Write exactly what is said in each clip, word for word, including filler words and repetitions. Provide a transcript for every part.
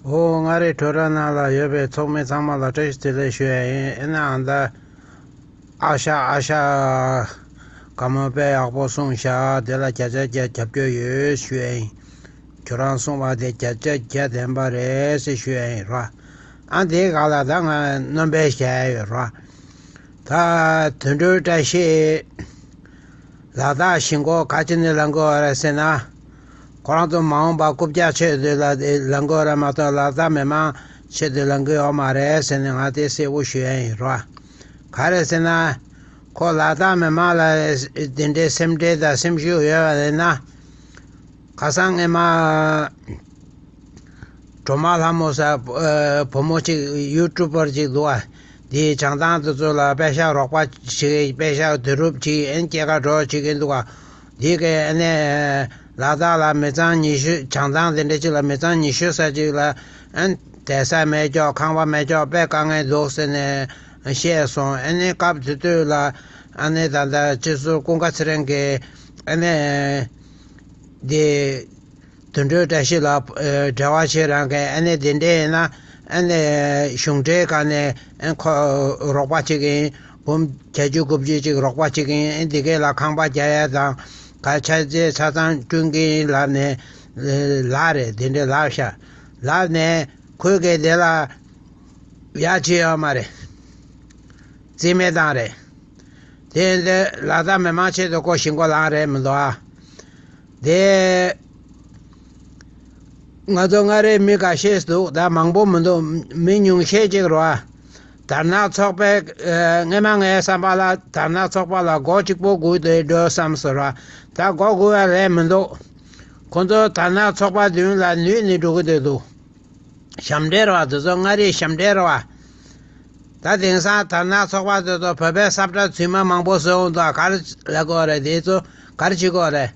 ཨོ། མངའ་རིས་བགྲོ་གྲགས་ནང་ལ་ཡོད་པའི་ཚོགས་མི་ཚང་མ་ལ་བཀྲ་ཤིས་བདེ་ལེགས་ཞུ་ཡ་ཡིན། ཨེ་ན་ཨ་མདའ། ཨ་ཤ་ཨ་ཤ། བཀའ་མོལ་དཔེ་ཡག་པོ་གསུངས་ཤག་དེ་ལ་བརྒྱ་ཆ་བརྒྱ་རྒྱབ་སྐྱོར་ཡོད་ཞུ་ཡ་ཡིན། ཁྱོད་རང་གསུངས་པ་དེ་བརྒྱ་ཆ་བརྒྱ་བདེན་པ་རེད་ཟེར་ཞུ་ཡ་ཡིན་རོ། ཨ་དེའི་སྒང་ལ་ད་ང་སྣོན་པ་བཤད་ཡ་ཡོད་རོ། ད་དོན་གྲུབ་བཀྲ་ཤིས། ལ་དྭགས་གཞིས་འགོ་ག་ཅི་ནས་ལངས་ཀྱི་ཡོད་རེད་ཟེར་ན། ཁོ་རང་ཚོ་མ་འོངས་པ་རྐུབ་བཀྱག་ཆེད་དུ་ལ་ལངས་ཀྱི་ཡོད་རེད་མ་གཏོགས་ལ་དྭགས་མི་མང་ཆེད་དུ་ལངས་ཀྱི་ཡོད་མ་རེད་ཟེར་ནས་ང་དེ་གསལ་པོ་ཞུ་ཡ་ཡིན་རོ། ག་རེ་ཟེར་ན། ཁོ་ལ་དྭགས་མི་མང་ལ་དེ་འདྲའི་སེམས་ཁྲལ་དང་སེམས་ཤུགས་ཡོད་པ་ཡིན་ན། ཁ་སང་ངས་མ། སྒྲོལ་མ་ལྷ་མོ་ཟེར་བུ་བུ་མོ་གཅིག་ཡུ་ཊུབ་པར་གཅིག་འདུག་ཨ། འདིའི་བྱང་ཐང་དེ་ཚོ་ལ་པེ་ཤག་རོགས་པ་བྱེད་པེ་ཤག་བསྡུ་རུབ་བྱེད་ཨན་སྐྱེད་ཀ་འགྲོ་བྱེད་ཀྱིན་འདུག་ཨ། འདི་གའི་ཨ་ནི་ལ་དྭགས་ལ་མི་ཚང་ཉི་ཤུ་བྱང་ཐང་དེ་འདྲ་གཅིག་ལ་མི་ཚང་ཉི་ཤུ་ཙམ་གཅིག་ལ་ཨན་བསྡད་ས་མེད་ཀྱོག་ཁང་པ་མེད་ཀྱོག་དཔེ་དཀའ་ངལ་འདུག་ཟེར་ནས་བཤད་སོང་། ཨ་ནི་སྐབས་དེ་དུས་ལ་ཨ་ནི་ད་ལྟ་སྤྱི་ཟུར་ཀུན་དགའ་ཚེ་རིང་གིས་ཨ་ནི། འདི། དོན་གྲུབ་བཀྲ་ཤིས་ལ་འབྲེལ་བ་བྱེད་རང་གི་ཨ་ནི་འདི་འདྲས་ཡིན་ན་ཨ་ནི་གཞུང་འབྲེལ་སྒང་ནས་ཨ་ཁོ་རོགས་པ་བྱེད་ཀྱི་ཡིན། འབུམ་བརྒྱད་ཅུ་དགུ་བཅུ་ཅིག་རོགས་པ་བྱེད་ཀྱི་ཡིན། ཨ་འདི་གས་ལ་ཁང་པ་རྒྱག་ཡ་དང་ག་ཆ་རྩེ་ཆ་ཚང་བསྐྲུན་གྱི་ཡིན་ལབ་ནས་ལབ་རེད། འདི་འདྲས་ལབ་ཤག་ལབ་ནས་ཁོས་གས་དེ་ལ་ཡ་བྱེད་ཡོད་མ་རེད། རྩིས་མེད་བཏང་རེད། དེ་ཡིན་དུས་ལ་དྭགས་མི་མང་ཆེད་དུ་ཁོ་གཞིས་འགོ་ལངས་རེད་མི་འདུག་ཨ། དེ། ང་ཚོ་མངའ་རིས་མི་འགའ་ཤས་འདུག་ད་མང་པོ་མི་འདུག་མི་ཉུང་ཤས་ཅིག་རོ། དར་ནག་ཚོགས་པའི་སྔས་མ་ངའི་བསམ་པ་ལ་དར་ནག་ཚོགས་པ་ལ་མགོ་གཅིག་པོ་སྒུར་དེ་འགྲོ་བསམ་སོང་ར། ད་མགོ་སྒུར་བ་རེད་མི་འདུག་ཁོ་ཚོ་དར་ནག་ཚོགས་པ་མདུན་ལ་ནུས་ནས་འགྲོ་གི་འདུག་ཞབས་འདྲེན་རེད་བ། དེ་ཚོ་མངའ་རིས་ཞབས་འདྲེན་རེད་བ། ད་དེང་སང་དར་ནག་ཚོགས་པ་དེ་ཚོ་བོད་པའི་ས་བཀྲ་རྫུན་མ་མང་པོ་བཟོས་འོང་དུས་ག་རེ་ལབ་དགོས་རེད། དེ་ཚོ་ག་རེ་བྱེད་དགོས་རེད།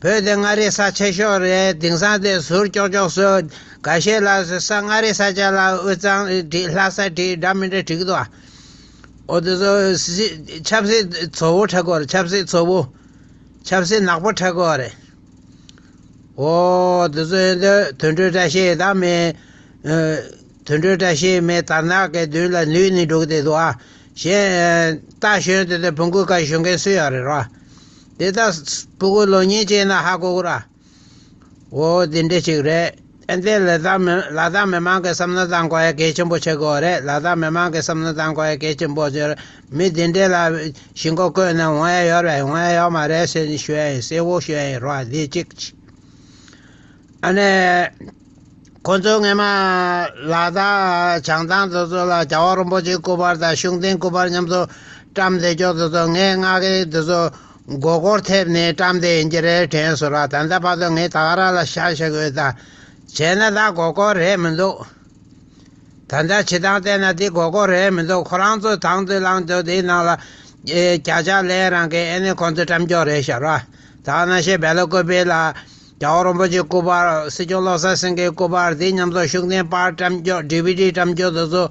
བོད་དེ་མངའ་རིས་ས་ཆེ་ཤོས་རེད། དེང་སང་དེ་ཟུར་ཀྱོག་ཀྱོག་བཟོས། འགའ་ཤས་ལ་ས་མངའ་རིས་ས་ཆ་ལ་དབུས་གཙང་བྲིས་ལྷ་ས་བྲིས་འདྲ་མི་འདྲ་བྲིས་ཀྱི་འདུག་ཨ། འོ་དེ་ཚོ་སྲིད་ཆབ་སྲིད་བཙོག་པོ་འཁྲབ་དགོས་རེད། ཆབ་སྲིད་བཙོག་པོ། ཆབ་སྲིད་ནག་པོ་འཁྲབ་དགོས་རེད། འོ། དེ་ཚོ་ཡིན་དུས་དོན་གྲུབ་བཀྲ་ཤིས་ད་མི། ཨ། དོན་གྲུབ་བཀྲ་ཤིས་མི་དར་ནག་གི་མདུན་ལ་ལུས་ནས་འགྲོ་གི་བསྡད་འདུག་ཨ། གཞན་རྟ་ཞོན་དེ་ཚོ་བོང་གུ་ཁ་ཞོན་མཁན་སུ་ཡོད་རེད་རོ། དེ་ད་སྤུ་གུ་ལོ་གཉིས་ཅན་ན་ཧ་གོ་གི་ར། འོ་དེ་འདྲ་ཅིག་རེད། ཨ་འདི་ལ་དྭགས་མི་ལ་དྭགས་མི་མང་གི་བསམ་བློ་བཏང་དགོས་ཡ་གལ་ཆེན་པོ་ཆགས་ཀྱི་ཡོད་རེད། ལ་དྭགས་མི་མང་གི་བསམ་བློ་བཏང་དགོས་ཡ་གལ་ཆེན་པོ་ཆགས་རེད། མི་དེ་འདྲས་ལ་གཞིས་འགོ་བསྐོས་ནས་འོང་ཡ་ཡོད་རེད། འོང་ཡ་ཡོད་མ་རེད་ཟེར་ནས་ཞུ་ཡ་ཡིན། གསལ་པོ་ཞུ་ཡ་ཡིན་རོ། འདི་གཅིག་ཨ་ནི། ཁོ་ཚོ་སྔས་མ་ལ་དྭགས་བྱང་ཐང་དེ་ཚོ་ལ་རྒྱལ་བ་རིན་པོ་ཆེ་སྐུ་པར་དང་ཤུགས་ལྡན་སྐུ་པར་མཉམ་དུ་བཀྲམ་བསྡད་ཀྱོག་དེ་ཚོ་ངས་མངའ་སྐད་དེ་ཚོ་མགོ་སྐོར་ཐེབས་ནས་བཀྲམ་བསྡད་ཡིན་གྱི་རེད་དྲན་སོང་ར། ད་ལྟ་བར་དུ་ངས་ད་ག་རང་ལ་ཤ་ཤ་དགོས་ད། བྱས་ན་ད་མགོ་སྐོར་རེད་མི་འདུག་ད་ལྟ་བྱེད་སྟངས་བལྟས་ན་འདི་མགོ་སྐོར་རེད་མི་འདུག་ཁོ་རང་ཚོ་དང་དུ་བླངས་ཏེ་དེའི་ནང་ལ་ཨེ་བརྒྱ་ཆ་ལེན་རང་གི་ཨེ་ནི་ཁོང་ཚོ་བཀྲམ་ཀྱོག་རེད་ཤག་ར། ད་ག་ནང་བཞིན་སྦེལ་ཀོབ་ལ་རྒྱལ་བ་རིན་པོ་ཆེའི་སྐུ་པར། སྲིད་སྐྱོང་བློ་བཟང་སེང་གེའི་སྐུ་པར། དེ་མཉམ་དུ་ཤུགས་ལྡན་པར་བཀྲམ་ཀྱོག་ཌི་བི་ཌི་བཀྲམ་ཀྱོག་དེ་ཚོ།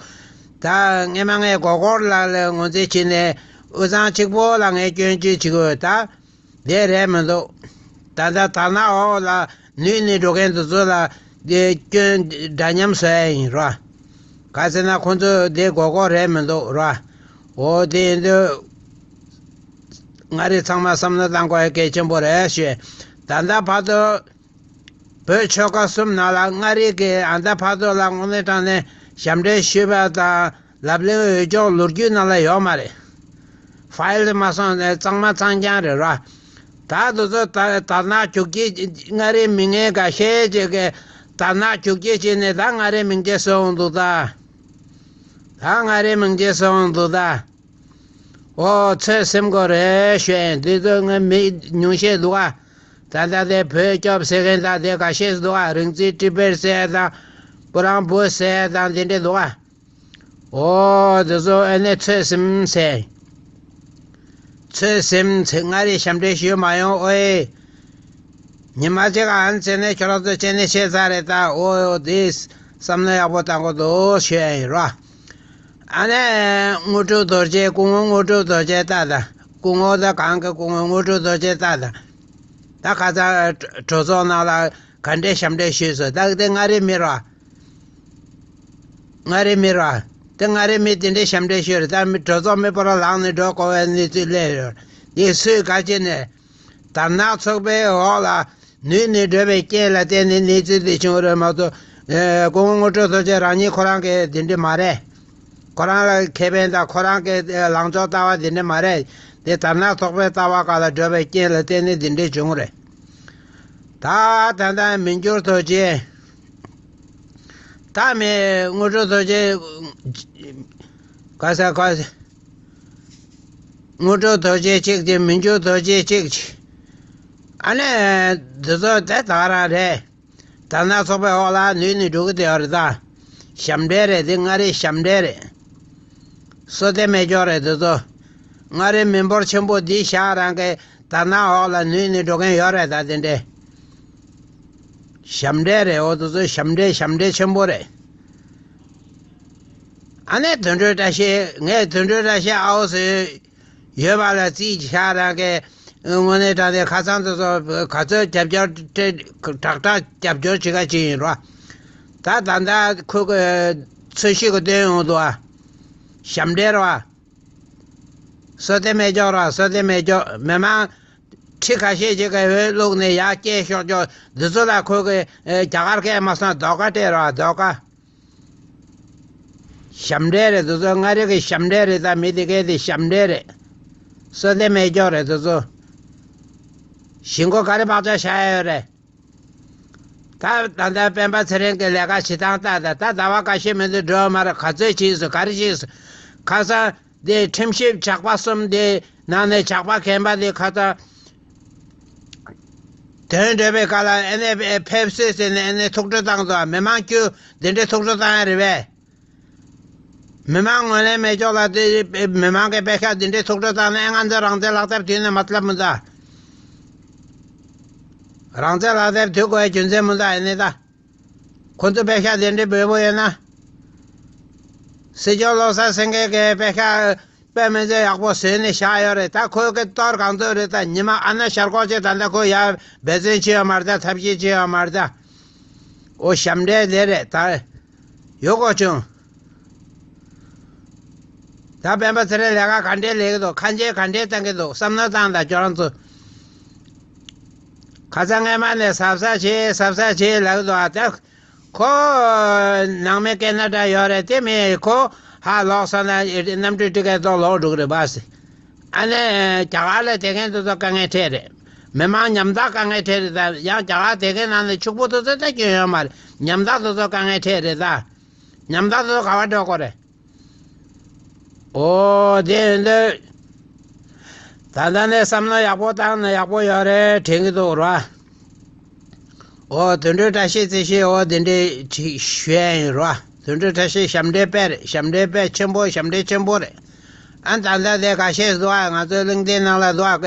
ད་སྔས་མ་ངས་མགོ་སྐོར་ལ་ལ་ངོས་འཛིན་བྱས་ནས་དབུས་གཙང་གཅིག་པོ་ལ་ངས་སྐྱོན་བརྗོད་བྱེད་དགོས་ད། དེ་རེད་མི་འདུག་ད་ལྟ་དར་ནག་འོག་ལ་ནུས་ནས་འགྲོ་མཁན་དེ་ཚོ་ལ་དེ་སྐྱོན་འདྲ་མཉམ་བཟོ་ཡ་ཡིན་རོ། ག་ཟེར་ན་ཁོང་ཚོ་དེ་མགོ་སྐོར་རེད་མི་འདུག་རོ། འོ་དེ་ཡིན་དུས་མངའ་རིས་ཚང་མ་བསམ་བློ་བཏང་དགོས་ཡ་གལ་ཆེན་པོ་རེད་ཞུས། ད་ལྟ་བར་དུ་བོད་ཆོལ་ཁ་གསུམ་ནང་ལ་མངའ་རིས་ཀྱི་ཨ་ད་བར་དུ་ལ་དངོས་གནས་དྲང་གནས་ཞབས་འདྲེན་ཞུས་པ་དང་ལབ་གླེང་འོས་སྦྱོར་ལོ་རྒྱུས་ནང་ལ་ཡོད་མ་རེད། ཕའིལ་དེ་མ་སོང་ནས་གཙང་མ་གཙང་རྐྱང་རེད་ར། ད་དེ་ཚོ་ད་དར་ནག་རྒྱུག་ཁྱི། མངའ་རིས་མི་ངན་འགའ་ཤས་ཅིག་གིས་དར་ནག་རྒྱུག་ཁྱི་བྱས་ནས་ད་མངའ་རིས་མིང་ཅན་བཟོས་འོང་འདུག་ད། ད་མངའ་རིས་མིང་ཅན་བཟོས་འོང་འདུག་ད། ཨོ་ཚོད་སེམས་དགོས་རེད་ཞུ་ཡིན། འདི་ཚོ་ངའི་མི་ཉུང་ཤས་འདུག་ཨ། ད་ལྟ་དེ་བོད་སྐྱོབ་ཟེར་མཁན་དང་དེ་འགའ་ཤས་འདུག་ཨ། རིག་འཛིན་ཀྲི་པེར་ཟེར་དང་། སྤུ་རང་བུ་ཟེར་དང་དེ་འདྲས་འདུག་ཨ། ཨོ་དེ་ཚོ་ཨ་ནི་ཚོད་སེམས་ཟེར། ཚོད་སེམས་ཟེར། མངའ་རིས་ཞབས་འདྲེན་ཞུས་མ་ཡོང་ཨོའེ། ཉི་མ་གཅིག་ཨ་ནི་ཟེར་ནས་ཁྱོད་རང་ཚོ་སྐྱེ་གནས་ཆེ་ས་རེད་ད། ཨོ་དེ་བསམ་བློ་ཡག་པོ་བཏང་དགོས་འདུག་ཞུ་ཡ་ཡིན་རོ། ཨ་ནི་དངོས་གྲུབ་རྡོ་རྗེ། སྐུ་ངོ་དངོས་གྲུབ་རྡོ་རྗེ་ལྟ་དང་། སྐུ་ངོ་ད་གང་གི་སྐུ་ངོ་དངོས་གྲུབ་རྡོ་རྗེ་ལྟ་དང་། ད་ཁ་སང་གྲོས་ཚོགས་ནང་ལ་ག་འདྲས་ཞབས་འདྲེན་ཞུས་སོང་། ད་དེ་མངའ་རིས་མི་རོ། མངའ་རིས་མི་ར། དེ་མངའ་རིས་མི་དེ་འདྲའི་ཞབས་འདྲེན་ཞུས་རེད། ད་མི་གྲོས་ཚོགས་མི་སྤོ་ར་ལངས་ནས་འགྲོ་དགོས་པའི་གནས་ཚུལ་སླེབས་ཡོད། དེ་སུས་ག་བྱས་ནས། དར་ནག་ཚོགས་པའི་འོག་ལ་ནུས་ནས་འགྲོ་བའི་རྐྱེན་ལ་བརྟེན་ནས་གནས་ཚུལ་དེ་བྱུང་རེད་མ་གཏོགས། ཨེ། སྐུ་ངོ་དངོས་གྲུབ་རྡོ་རྗེ་རང་ཉིད་ཁོ་རང་གི་དེ་འདྲ་མ་རེད། ཁོ་རང་ལ་ཁེ་ཕན་དང་ཁོ་རང་གི་ལངས་ཕྱོགས་ལྟ་བ་དེ་འདྲ་མ་རེད། དེ་དར་ནག་ཚོགས་པའི་ལྟ་བ་སྒང་ལ་འགྲོ་བའི་རྐྱེན་ལ་བརྟེན་ནས་དེ་འདྲ་བྱུང་རེད། ད་ད་ལྟ་མི་འགྱུར་རྡོ་རྗེ། ད་མི་དངོས་གྲུབ་རྡོ་རྗེ། ག་ས་ག་ས། དངོས་གྲུབ་རྡོ་རྗེ་གཅིག་གིས་མི་འགྱུར་རྡོ་རྗེ་གཅིག་གིས། ཨ་ནི་འདི་ཚོ་དེ་ད་ག་རང་རེད། དར་ནག་ཚོགས་པའི་འོག་ལ་ནུས་ནས་འགྲོ་གི་བསྡད་ཡོད་རེད་ད། ཞབས་འདྲེན་རེད། དེ་མངའ་རིས་ཞབས་འདྲེན་རེད། བསོད་བདེ་སྨད་སྐྱོག་རེད་འདི་ཚོ། མངའ་རིས་མི་འབོར་ཆེན་པོ་འདི་ཞག་རང་གི་དར་ནག་འོག་ལ་ནུས་ནས་འགྲོ་མཁན་ཡོད་རེད་ད། དེ་འདྲས་ཞབས་འདྲེན་རེད། འོ་དེ་ཚོ་ཞབས་འདྲེན་ཞབས་འདྲེན་ཆེན་པོ་རེད། ཨ་ནི་དོན་གྲུབ་བཀྲ་ཤིས། ངས་དོན་གྲུབ་བཀྲ་ཤིས་ཨའོ་ཟེར་ཡོད་པ་ལ་རྩིས་ཞག་རང་གི་དངོས་གནས་དྲང་གནས་ཁ་སང་དེ་ཚོ་ག་ཚོད་རྒྱབ་སྐྱོར་སྤྲད། དྲག་དྲག་རྒྱབ་སྐྱོར་བྱེད་ཀ་ཅིག་ཡིན་རོ། ད་ད་ལྟ་ཁོ་གི་འཚོལ་ཞིབ་གི་སྟོན་ཡོང་འདུག་ཨ། ཞབས་འདྲེན་རོ། བསོད་བདེ་སྨད་སྐྱོག་རོ། བསོད་བདེ་སྨད་སྐྱོག། མི་མང་ཁྲི་ཁ་ཤས་ཅིག་གིས་འོས་བླུགས་ནས་ཡར་སྐད་ཤོར་ཀྱོག་འདི་ཚོ་ལ་ཁོ་གི་རྒྱ་གར་སྐད་མ་སོང་། ལྡོག་ཀ་སྤྲད་རོ། ལྡོག་ཀ། ཞབས་འདྲེན་རེད་དེ་ཚོ། མངའ་རིས་ཀྱི་ཞབས་འདྲེན་རེད། ད་མི་དེ་གས་དེ་ཞབས་འདྲེན་རེད། བསོད་བདེ་སྨད་སྐྱོག་རེད་དེ་ཚོ། གཞིས་འགོ་ག་རེ་བག་ཆགས་བཞག་ཡོད་རེད། ད་ད་ལྟ་སྤེན་པ་ཚེ་རིང་གི་ལས་ཀ་བྱེད་སྟངས་ལྟ་ད། ད་ཟླ་བ་ཁ་ཤས་མི་འདུག་འགྲོ་མ་རེད། ག་ཚོད་བྱས་སོང་། ག་རེ་བྱས་སོང་། ཁ་སང་དེ་ཁྲིམས་ཞིབ་ཇག་པ་གསུམ་དེ་ནང་ནས་ཇག་པ་རྒན་པ་དེ་ཁ་སང་དོན་འགྲུབ་པའི་སྐབས་ལ་ཨ་ནི་ཕེབས་སོང་ཟེར་ནས་ཨ་ནི་ཐུགས་སྤྲོ་བཏང་འདུག་མི་མང་ཁྱོད་འདི་འདྲའི་ཐུགས་སྤྲོ་བཏང་ཡ་རེད་པས། མི་མང་ངོས་ལེན་མེད་ཅོག་ལ་དེ། མི་མང་གི་པད་ཤག་འདི་འདྲའི་ཐུགས་སྤྲོ་བཏང་ནས་ཨེ་ང་ཚོ་རང་བཙན་ལག་དེབ་དུས་ནས་མ་བསླབ་མི་འདུག་རང་བཙན་ལག་དེབ་དུས་དགོས་རྒྱུ་མཚན་མི་འདུག་ཨེ་ནས་ད། ཁོ་ཚོ་པད་ཤག་དེ་འདྲའི་འབོལ་པོ་ཡོད་ན། སྲིད་སྐྱོང་བློ་བཟང་སེང་གེ་གིས་པད་ཤག་དཔེ་མི་སྲིད་ཡག་པོ་བཟོས་ནས་བཞག་ཡོད་རེད། ད་ཁོ་གི་གཏོར་གང་ཚོད་རེད། ད་ཉི་མ་ཨ་ན་ཤར་ཁོག་ཅིག་ད་ལྟ་ཁོ་ཡར་འབད་བརྩོན་བྱེད་ཡོད་མ་རེད། ད་ཐབས་ཤེས་བྱེད་ཡོད་མ་རེད། ད་འོ་ཞབས་འདྲེན་དེ་རེད། ད་ཡོད་གོ་བྱུང་། ད་སྤེན་པ་ཚེ་རིང་ལས་ཀ་ག་འདྲས་ལས་ཀྱི་འདུག་ཁ་འབྱེད་ག་འདྲས་བཏང་གི་འདུག་བསམ་བློ་བཏང་དང་ཁྱོད་རང་ཚོ། ཁ་སང་སྔས་མ་ནས་གཟབ་གཟབ་བྱེད་གཟབ་གཟབ་བྱེད་ལབ་ཀྱི་འདུག་ཨ་ད། ཁོ་ནང་མི་སྐད་སྣ་འདྲ་ཡོད་རེད། དེ་མིན་ཁོ་ཧ་ལོག་སོང་ན་གནམ་གྲུ་ཊི་ཀེ་ཊི་ལོག་འགྲོ་གི་རེད་པ་ཟེར། ཨ་ནི་རྒྱ་གར་ལ་བསྡད་མཁན་དེ་ཚོ་དཀའ་ངལ་འཕྲད་རེད། མི་མང་ཉམ་ཐག་དཀའ་ངལ་འཕྲད་རེད། ད་ཡང་རྒྱ་གར་བསྡད་མཁན་ནང་ནས་ཕྱུག་པོ་དེ་ཚོ་ད་སྐྱོན་ཡོད་མ་རེད། ཉམ་ཐག་དེ་ཚོ་དཀའ་ངལ་འཕྲད་རེད་ད། ཉམ་ཐག་དེ་ཚོ་ག་པར་འགྲོ་དགོས་རེད། ཨོ་དེ་ཡིན་དུས། ད་ལྟ་ནས་བསམ་བློ་ཡག་པོ་བཏང་ན་ཡག་པོ་ཡོད་རེད་དྲན་གྱི་འདུག་ར། ཨོ་དོན་གྲུབ་བཀྲ་ཤིས་རྩེ་ཤེས། ཨོ་དེ་འདྲའི་ཅིག་ཞུ་ཡ་ཡིན་ར། དོན་གྲུབ་བཀྲ་ཤིས་ཞབས་འདྲེན་དཔེ་རེད། ཞབས་འདྲེན་དཔེ་ཆེན་པོ། ཞབས་འདྲེན་ཆེན་པོ་རེད། ཨ་ད་ལྟ་དེ་ཁ་ཤས་འདུག་ཨ། ང་ཚོའི་གླིང་ཕྲན་ནང་ལ་འདུག་ཨ།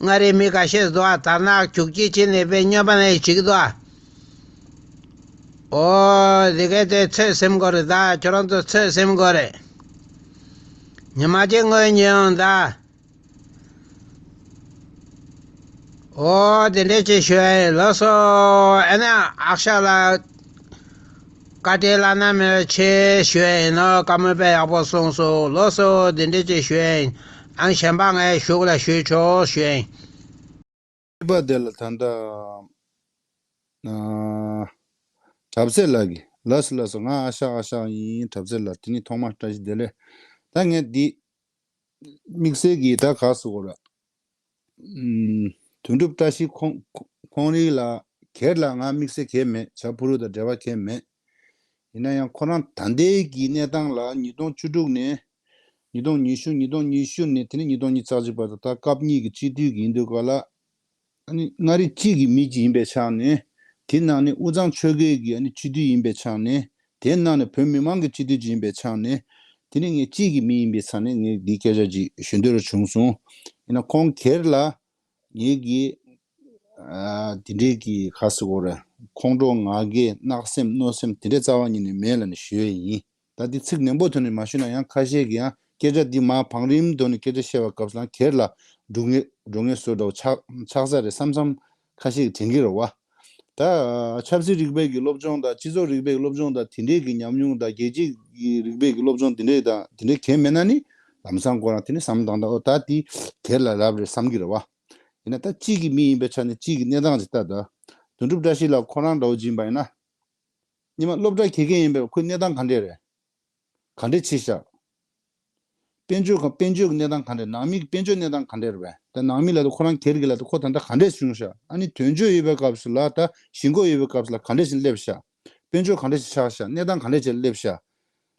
མངའ་རིས་མི་ཁ་ཤས་འདུག་ཨ། དར་ནག་རྒྱུག་ཁྱི་བྱས་ནས་དཔེ་སྨྱོན་པ་ནས་བྱེད་ཀྱི་འདུག་ཨ། ཨོ་དེ་གས་དེ་ཚོད་ཟིན་དགོས་རེད་ད། ཁྱོད་རང་ཚོ་ཚོད་ཟིན་དགོས་རེད། ཉི་མ་གཅིག་སྔོན་ཉོན་ཡོང་ད། ཨོ་དེ་འདྲས་ཅིག་ཞུ་ཡ་ཡིན། ལགས་སོ། ཨ་ནི་ཨ་ཤ་ལགས། བཀའ་དྲིན་བླ་ན་མེད་པ་ཆེ་ཞུ་ཡ་ཡིན་ནོ། བཀའ་མོལ་དཔེ་ཡག་པོ་གསུངས་སོང་། ལགས་སོ། དེ་འདྲས་ཅིག་ཞུ་ཡ་ཡིན། ཨང་གཞན་པ་ངས་གཞུག་ལ་ཞུས་ཆོག་ཞུ་ཡ་ཡིན། པ་དེ་ལ་ད་ལྟ་ཨ་གྲབས་ཚད་ལགས་ཀྱིས། ལགས་སོ་ལགས་སོ། ང་ཨ་ཤ་ཨ་ཤ་ཡིན། གྲབས་ཚད་ལགས། དེ་ནི་ཐོག་མར་བཀྲ་ཤིས་བདེ་ལེགས། ད་ངས་འདི་དམིགས་བསལ་གྱིས་ད་ག་ཟེར་དགོས་རེད། ཨུམ། དོན་གྲུབ་བཀྲ་ཤིས་ཁོང་ཁོང་རང་ལ་སྒེར་ལ་ང་དམིགས་བསལ་གང་ཡང་མེད། བྱ་ཕུ་རུ་དང་འབྲེལ་བ་གང་ཡང་མེད། ཡིན་ན་ཡང་ཁོ་རང་ད་ལྟའི་གི་གནས་སྟངས་ལ་ཉིས་སྟོང་བཅུ་དྲུག་ནས། ཉིས་སྟོང་ཉི་ཤུ། ཉིས་སྟོང་ཉི་ཤུ་ནས་དེ་ནས་ཉིས་སྟོང་ཉི་ཤུ་རྩ་གཅིག་བར་དུ་ད་སྐབས་གཉིས་ཀྱི་སྤྱི་འཐུས་ཀྱི་ཡིན་དུས་སྐབས་ལ། ཨ་ནི་མངའ་རིས་གཅིག་གི་མི་གཅིག་ཡིན་པའི་ཆ་ནས། དེ་ནང་ནས་དབུས་གཙང་ཆོལ་ཁའི་གི་ཨ་ནི་སྤྱི་འཐུས་ཡིན་པའི་ཆ་ནས། དེ་ནང་ནས་བོད་མི་མང་གི་སྤྱི་འཐུས་གཅིག་ཡིན་པའི་ཆ་ནས། དེ་ནས་ངས་གཅིག་གི་མི་ཡིན་པའི་ཆ་ནས་ངས་འདི་སྐད་ཆ་ཅིག་ཞུ་འདོད་ར་བྱུང་སོང་། ཡིན་ན་ཁོང་སྒེར་ལ་ངེད་ཀྱིས་ཨ་དེ་འདྲའི་གི་ག་ཟེར་དགོས་རེད། ཁོང་ཁྲོ་ང་རྒྱལ་གནག་སེམས་གནོད་སེམས་དེ་འདྲའི་རྩ་བ་ཉིད་ནས་མེད་ལབ་ནས་ཞུ་ཡས་ཡིན། ད་འདི་ཚིག་ནན་པོ་ཐོག་ནས་མ་ཞུས་ན་ཡང་ཁ་ཤས་ཀྱིས་ཡང་སྐད་ཆ་འདི་མར་བང་རིམ་ཐོག་ནས་སྐད་ཆ་བཤད་པའི་སྐབས་སུ་ལ་སྒེར་ལ་འགྲོ་ངེས་འགྲོ་ངེས་བཟོ་འདྲ་བོ་ཆགས་ཆགས་ས་རེད་བསམ་བསམ་ཁ་ཤས་ཀྱིས་དྲན་གྱི་རེད་བ། ད་ཆབ་སྲིད་རིག་པའི་གི་སློབ་སྦྱོང་དང་སྤྱི་ཚོགས་རིག་པའི་སློབ་སྦྱོང་དང་དེ་འདྲའི་གི་ཉམས་མྱོང་དང་རྒྱལ་སྤྱིའི་གི་རིག་པའི་གི་སློབ་སྦྱོང་དེ་འདྲའི་དང་དེ་འདྲའི་གལ་མེད་ན་ནི་ལམ་སང་ཁོ་རང་དེ་ནི་བསམ་བློ་བཏང་ད་ཨོ་ད་དེ་གལ་ལ་ལབ་རེད་བསམ་གི་རེད་བ། ཡིན་ན་ད་གཅིག་གི་མི་ཡིན་པའི་ཆ་ནས་གཅིག་གི་གནས་སྟངས་ཅིག་ལྟ་ད། དོན་གྲུབ་བཀྲ་ཤིས་ལགས་ཁོ་རང་འདྲ་བོ་ཅིག་ཡིན་པ་ཡིན་ན། ཉི་མ་སློབ་གྲྭ་གི་མཁན་ཡིན་པས་ཁོའི་གནས་སྟངས་ག་འདྲས་རེད། ག་འདྲས་བྱས་ཤག་དཔལ་འབྱོར་ག་དཔལ་འབྱོར་གྱི་གནས་སྟངས་ག་འདྲས། ནང་མི་གི་དཔལ་འབྱོར་གནས་སྟངས་ག་འདྲས་རེད་པས། ད་ནང་མི་ལ་ད་ཁོ་རང་སྒེར་གྱི་ལ་ད་ཁོ་ད་ལྟ་ག་འདྲས་བྱུང་ཤག་ཨ་ནི་དོན་གཅོད་ཡོད་པའི་སྐབས་སུ་ལ་ད་གཞིས་འགོ་ཡོད་པའི་སྐབས་སུ་ལ་ག་འདྲས་ཞིག་སླེབས་ཤག་དཔལ་འབྱོར་ག་འདྲས་ཞིག་ཆགས་ཤག་གནས་སྟངས་ག་འདྲས་ཞིག་སླེབས་ཤག་